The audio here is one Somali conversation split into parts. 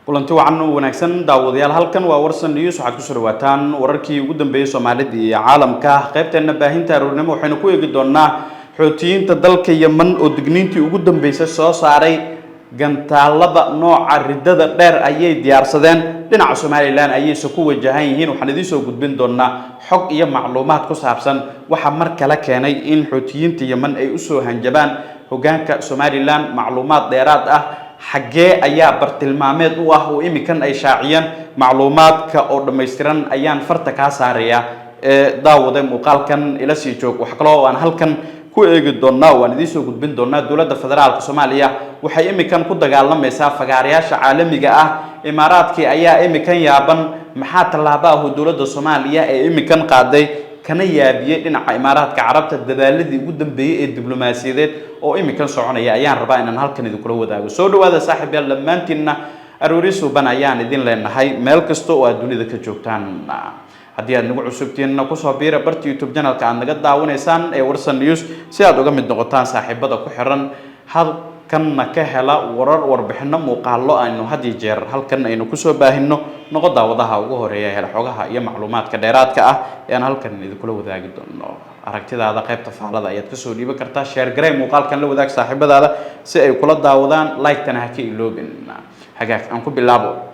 Kulanti wacan oo wanaagsan, daawadayaal. Halkan waa Warsan News. Waxaad kusoo dhawaataan wararkii ugu dambeeyey Soomaalida iyo caalamka. Qaybteena baahinta aroornimo waxaynu ku eegi doonaa Xuutiyiinta dalka Yeman oo digniintii ugu dambeysay soo saaray. Gantaalada nooca riddada dheer ayay diyaarsadeen, dhinaca Somaliland ayayse ku wajahan yihiin. Waxaan idiin soo gudbin doonaa xog iyo macluumaad ku saabsan waxa mar kale keenay in Xuutiyiinta Yeman ay usoo hanjabaan hogaanka Somaliland. Macluumaad dheeraad ah, xaggee ayaa bartilmaameed u ah oo iminkan ay shaaciyeen? Macluumaadka oo dhammaystiran ayaan farta kaa saaraya ee daawade, muuqaalkan ila sii joog. Waxa kaloo aan halkan ku eegi doonaa oo aan idiin soo gudbin doonaa, dowladda federaalka Soomaaliya waxay iminkan ku dagaalamaysaa fagaarayaasha caalamiga ah. Imaaraadkii ayaa iminkan yaaban. Maxaa tallaabo ah oo dowladda Soomaaliya ee iminkan qaaday kana yaabiyey dhinaca Imaaraadka Carabta? Dadaaladii ugu dambeeyey ee diblomaasiyadeed oo iminkan soconaya ayaan rabaa inaan halkan idinkula wadaago. Soo dhawaada, saaxiib yaal, dhammaantiinna aroori suuban ayaan idin leenahay meel kasta oo aad dunida ka joogtaan. Haddii aad nagu cusubtiinna, kusoo biira barta YouTube channelka aad naga daawanaysaan ee Warsan News si aad uga mid noqotaan saaxiibada ku xiran, halkanna ka hela warar, warbixino, muuqaalo aynu had iyo jeer halkan aynu kusoo baahino. Noqo daawadaha ugu horeeya hela xogaha iyo macluumaadka dheeraadka ah ee aan halkan idinkula wadaagi doono. Aragtidaada qaybta faalada ayaad kasoo dhiiban kartaa. Share garey muuqaalkan, la wadaag saaxiibadaada si ay kula daawadaan, like-tana ha ka iloobin. Hagaag, aan ku bilaabo.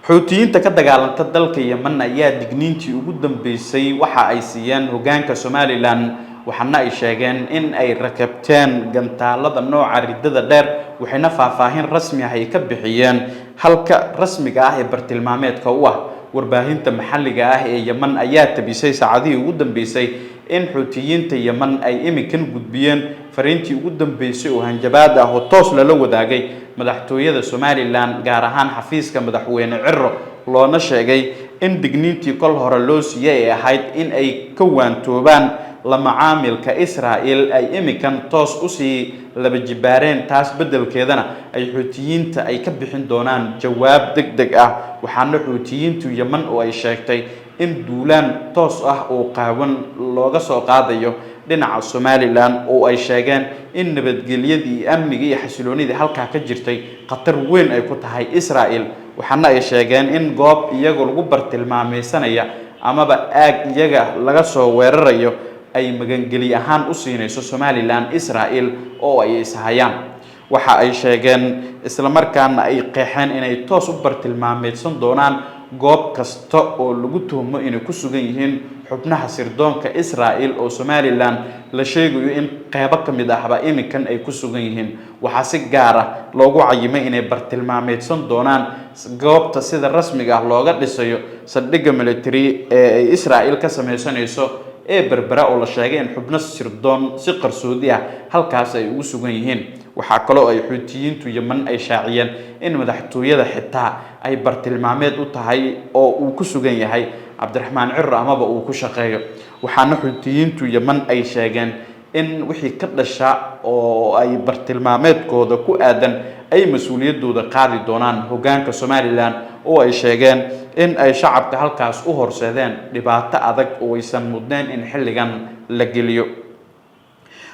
Xuutiyiinta ka dagaalanta dalka Yemen ayaa digniintii ugu dambeysay waxa ay siiyeen hogaanka Somaliland, waxaana ay sheegeen in ay rakabteen gantaalada nooca riddada dheer, waxayna faahfaahin rasmi ah ay ka bixiyeen halka rasmiga ah ee bartilmaameedka u ah. Warbaahinta maxalliga ah ee Yemen ayaa tabisay saacadihii ugu dambeysay in Xuutiyiinta Yemen ay iminkan gudbiyeen fariintii ugu dambeysay oo hanjabaad ah oo toos lala wadaagay madaxtooyada Somaliland, gaar ahaan xafiiska madaxweyne Ciro, loona sheegay in digniintii kol hore loo siiyey ay ahayd in ay ka waantoobaan la macaamilka Israel ay iminkan toos usii laba jibaareen, taas beddelkeedana ay Xuutiyiinta ay ka bixin doonaan jawaab deg deg ah. Waxaana Xuutiyiintu Yemen oo ay sheegtay in duulaan toos ah oo qaawan looga soo qaadayo dhinaca Somaliland, oo ay sheegeen in nabadgelyadii, amniga iyo xasiloonidii halkaa ka jirtay khatar weyn ay ku tahay Israel. Waxaana ay sheegeen in goob iyaga lagu bartilmaameysanaya amaba aag iyaga laga soo weerarayo ay magangeli ahaan u siinayso Somaliland Israel oo ay ishayaan. Waxa ay sheegeen islamarkaana ay qeexeen inay toos u bartilmaameedsan doonaan goob kasta oo lagu tuhmo inay ku sugan yihiin xubnaha sirdoonka Israel, oo Somaliland la sheegayo in qeybo ka mid ahba iminkan ay ku sugan yihiin. Waxaa si gaar ah loogu cayimay inay bartilmaameedsan doonaan goobta sida rasmiga ah looga dhisayo saldhigga military ee ay Israel ka sameysanayso ee Berbera, oo la sheegay in xubno sirdoon si qarsoodi ah halkaas ay ugu sugan yihiin. Waxaa kaloo ay Xuutiyiintu Yemen ay shaaciyeen in madaxtooyada xitaa ay bartilmaameed u tahay oo uu ku sugan yahay Cabdiraxmaan Ciro amaba uu ku shaqeeyo. Waxaana Xuutiyiintu Yemen ay sheegeen in wixii ka dhasha oo ay bartilmaameedkooda ku aadan ay mas-uuliyaddooda qaadi doonaan hoggaanka Somaliland, oo ay sheegeen in ay shacabka halkaas u horseedeen dhibaato adag oo aysan mudnayn in xilligan la geliyo.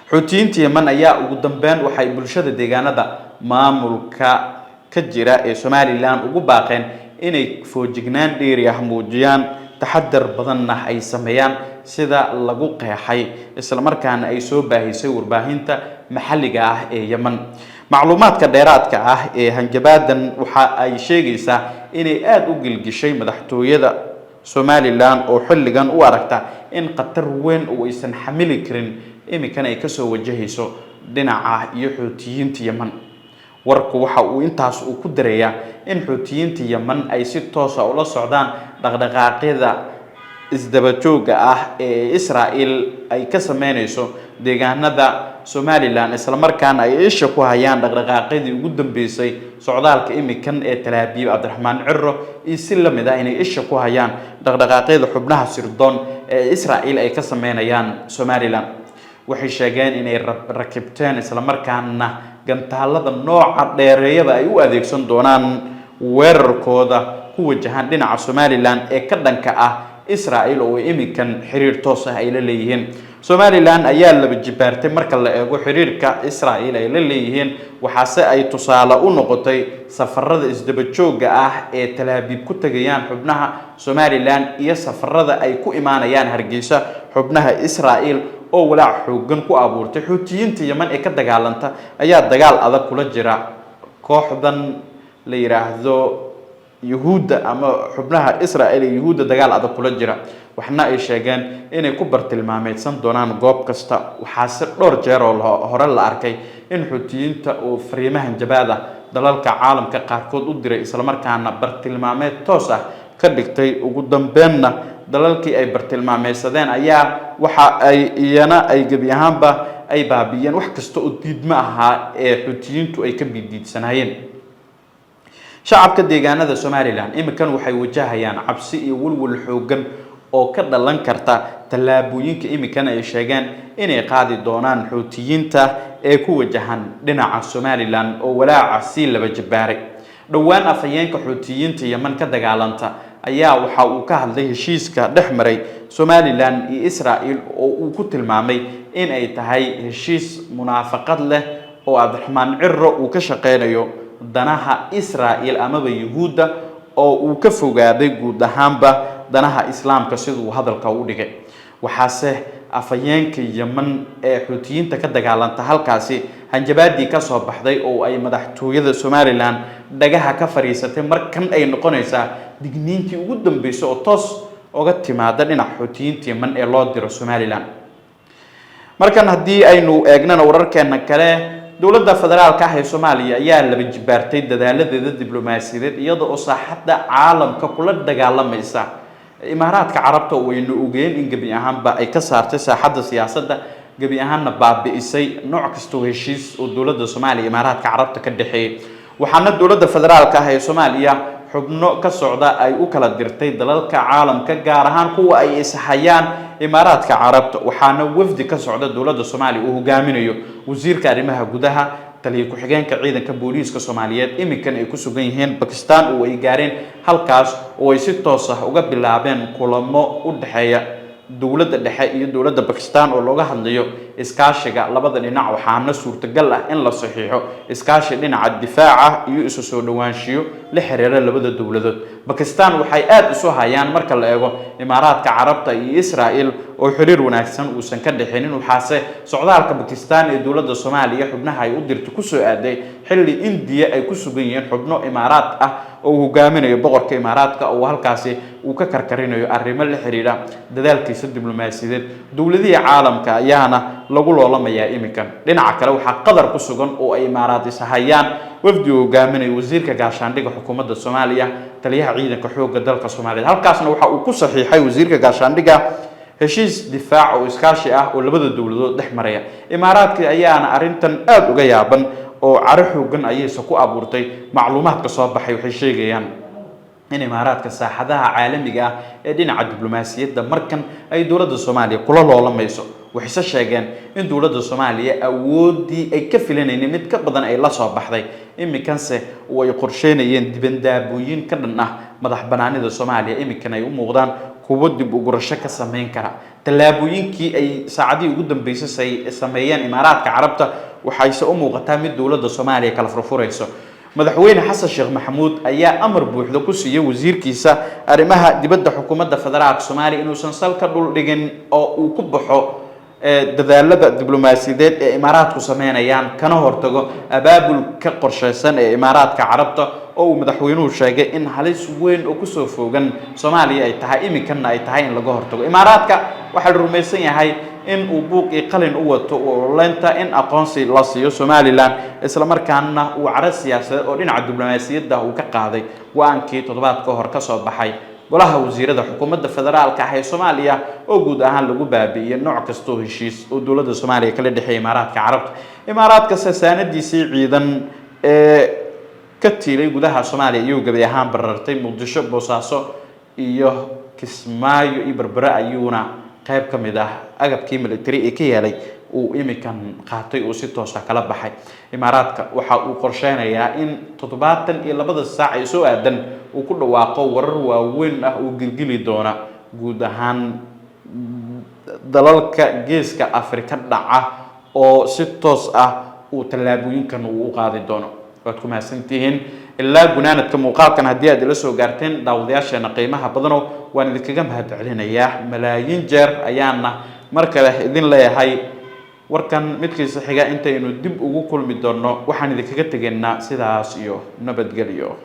Xuutiyiinta Yemen ayaa ugu dambeyn waxay bulshada deegaanada maamulka ka jira ee Somaliland ugu baaqeen inay foojignaan dheeri ah muujiyaan, taxadar badanna ay sameeyaan, sida lagu qeexay islamarkaana ay soo baahisay warbaahinta maxalliga ah ee Yemen. Macluumaadka dheeraadka ah ee hanjabaadan waxa ay sheegaysaa inay aada u gilgishay madaxtooyada Somaliland, oo xilligan u aragta in khatar weyn oo aysan xamili karin iminkan ay kasoo wajahayso dhinaca iyo Xuutiyiinta Yemen. Warku waxa uu intaas uu ku darayaa in Xuutiyiinta Yemen ay si toosa ula socdaan dhaqdhaqaaqyada isdaba joogga ah ee Israel ay ka sameynayso deegaanada Somaliland, islamarkaana ay isha ku hayaan dhaqdhaqaaqyadii ugu dambeysay, socdaalka imikan ee Talaabiib Cabdiraxmaan Ciro, iyo si lamid ah inay isha ku hayaan dhaqdhaqaaqyada xubnaha sirdoon ee Israel ay ka sameynayaan Somaliland. Waxay sheegeen inay rakibteen islamarkaana gantaalada nooca dheereeyaba ay u adeegsan doonaan weerarkooda ku wajahan dhinaca Somaliland ee ka dhanka ah Israel, oo iminkan xiriir toos ah ay la leeyihiin. Somalilan ayaa laba jibaartay marka la eego xiriirka Israel ay la leeyihiin, waxaase ay tusaale u noqotay safarada isdaba joogga ah ee Tel Aviv ku tagayaan xubnaha Somalilan iyo safarada ay ku imaanayaan Hargeysa xubnaha Israel, oo walaac xoogan ku abuurtay. Xuutiyiinta Yemen ee ka dagaalanta ayaa dagaal adag kula jira kooxdan la yiraahdo Yuhuudda ama xubnaha Israel ee Yuhuudda dagaal adag kula jira, waxna ay sheegeen inay ku bartilmaameedsan doonaan goob kasta. Waxaase dhowr jeer oo hore la arkay in Xuutiyiinta uu fariimahan jabaad ah dalalka caalamka qaarkood u diray, islamarkaana bartilmaameed toos ah ka dhigtay. Ugu dambeenna dalalkii ay bartilmaameysadeen ayaa waxa ay iyana ay gebi ahaanba ay baabi'iyeen wax kasta oo diidmo ahaa ee Xuutiyiintu ay ka bidiidsanaayeen. Shacabka deegaanada Somalilan iminkan waxay wajahayaan cabsi iyo walwal xoogan oo ka dhalan karta tallaabooyinka iminkan ay sheegeen inay qaadi doonaan Xuutiyiinta ee ku wajahan dhinaca Somalilan, oo walaaca sii laba jabaaray. Dhowaan afhayeenka Xuutiyiinta Yemen ka dagaalanta ayaa waxa uu ka hadlay heshiiska dhex maray Somalilan iyo Israel, oo uu ku tilmaamay in ay tahay heshiis munaafaqad leh oo Cabdiraxmaan Ciro uu ka shaqeynayo danaha Israel amaba Yuhuudda, oo uu ka fogaaday guud ahaanba danaha Islaamka, siduu hadalka u dhigay. Waxaase afhayeenka Yemen ee Xuutiyiinta ka dagaalanta halkaasi hanjabaadii ka soo baxday oo ay madaxtooyada Somalilan dhagaha ka fadhiisatay markan ay noqonaysaa digniintii ugu dambeysay oo toos uga timaada dhinaca Xuutiyiinta Yemen ee loo diro Somalilan. Markan haddii aynu eegnana wararkeena kale, dowladda federaalka ah ee Soomaaliya ayaa laba jibaartay dadaaladeeda diblomaasiyadeed, iyada oo saaxadda caalamka kula dagaalamaysa Imaaraadka Carabta, oo waynu ogeen in gebi ahaanba ay ka saartay saaxadda siyaasadda, gebi ahaanna baabi'isay nooc kastoo heshiis oo dowladda Soomaaliya Imaaraadka Carabta ka dhexeeyay. Waxaana dowladda federaalka ah ee Soomaaliya xubno ka socda ay u kala dirtay dalalka caalamka, gaar ahaan kuwa ay ishayaan Imaaraadka Carabta. Waxaana wafdi ka socda dowladda Soomaaliya uu hogaaminayo wasiirka arrimaha gudaha, taliye ku-xigeenka ciidanka booliiska Soomaaliyeed, iminkan ay ku sugan yihiin Bakistan, oo ay gaareen halkaas oo ay si toos ah uga bilaabeen kulamo u dhexeeya dowladda dhexe iyo dowladda Bakistan oo looga hadlayo iskaashiga labada dhinac. Waxaana suurtagal ah in la saxiixo iskaashi dhinaca difaaca iyo isu soo dhowaanshiyo la xiriira labada dowladood. Bakistan waxay aada isu hayaan marka la eego Imaaraadka Carabta iyo Israel, oo xiriir wanaagsan uusan ka dhexinin. Waxaase socdaalka Bakistan ee dowladda Soomaaliya xubnaha ay u dirto kusoo aaday xilli Indiya ay ku sugan yihiin xubno Imaaraad ah oo uu hogaaminayo boqorka Imaaraadka, oo halkaasi uu ka karkarinayo arrimo la xiriira dadaalkiisa diblomaasiyadeed. Dowladihii caalamka ayaana lagu loolamayaa iminkan. Dhinaca kale, waxaa Qatar ku sugan oo ay Imaaraad ishayaan wafdi uu hogaaminayo wasiirka gaashaandhigga xukuumadda Soomaaliya, taliyaha ciidanka xoogga dalka Soomaaliyeed. Halkaasna waxa uu ku saxiixay wasiirka gaashaandhigga heshiis difaac oo iskaashi ah oo labada dowladood dhex maraya. Imaaraadka ayaana arrintan aada uga yaaban oo caro xoogan ayayse ku abuurtay. Macluumaadka soo baxay waxay sheegayaan in Imaaraadka saaxadaha caalamiga ah ee dhinaca diblomaasiyadda markan ay dowladda Soomaaliya kula loolamayso. Waxayse sheegeen in dowladda Soomaaliya awooddii ay ka filanayeen mid ka badan ay la soo baxday, iminkanse oo ay qorsheynayeen dibandaabooyin ka dhan ah madax banaanida Soomaaliya iminkan ay u muuqdaan kuwo dib u gurasho ka sameyn kara. Tallaabooyinkii ay saacadihii ugu dambeysay sameeyeen Imaaraadka Carabta waxayse u muuqataa mid dowladda Soomaaliya kala furfurayso. Madaxweyne Xasan Sheekh Maxamuud ayaa amar buuxda ku siiyey wasiirkiisa arrimaha dibadda xukuumadda federaalka Soomaaliya inuusan salka dhul dhigin oo uu ku baxo dadaalada diblomaasiyadeed ee Imaaraadku sameynayaan, kana hortago abaabulka qorsheysan ee Imaaraadka Carabta, oo uu madaxweynuhu sheegay in halis weyn oo kusoo foogan Soomaaliya ay tahay, iminkanna ay tahay in laga hortago. Imaaraadka waxaa la rumaysan yahay in uu buuqii qalin u wato ololeynta in aqoonsi la siiyo Somalilan, islamarkaana uu caro siyaasadeed oo dhinaca diblomaasiyadda uu ka qaaday go-aankii toddobaad ka hor kasoo baxay golaha wasiirada xukuumadda federaalka ah ee Soomaaliya, oo guud ahaan lagu baabi'iyey nooc kastoo heshiis oo dowladda Soomaaliya kala dhexeeyay Imaaraadka Carabta. Imaaraadka sasaanadiisii ciidan ee ka tiilay gudaha Soomaaliya iyuu gebi ahaan barartay Muqdisho, Boosaaso iyo Kismaayo iyo Berbere ayuuna qayb ka mid ah agabkii military ee ka yeelay uu imikan qaatay, uu si toosa kala baxay. Imaaraadka waxa uu qorsheynayaa in 72-da saac ee soo aadan uu ku dhawaaqo warar waaweyn ah oo gilgili doona guud ahaan dalalka Geeska Afrika dhaca oo si toos ah uu tallaabooyinkan uu u qaadi doono. Waad ku mahadsantihiin ilaa gunaanadka muuqaalkan haddii aad ila soo gaarteen, daawadayaasheena qiimaha badano. Waan idinkaga mahad celinayaa malaayiin jeer, ayaana mar kale idin leeyahay warkan midkiisa xiga intaynu dib ugu kulmi doonno, waxaan idinkaga tegaynaa sidaas iyo nabadgelyo.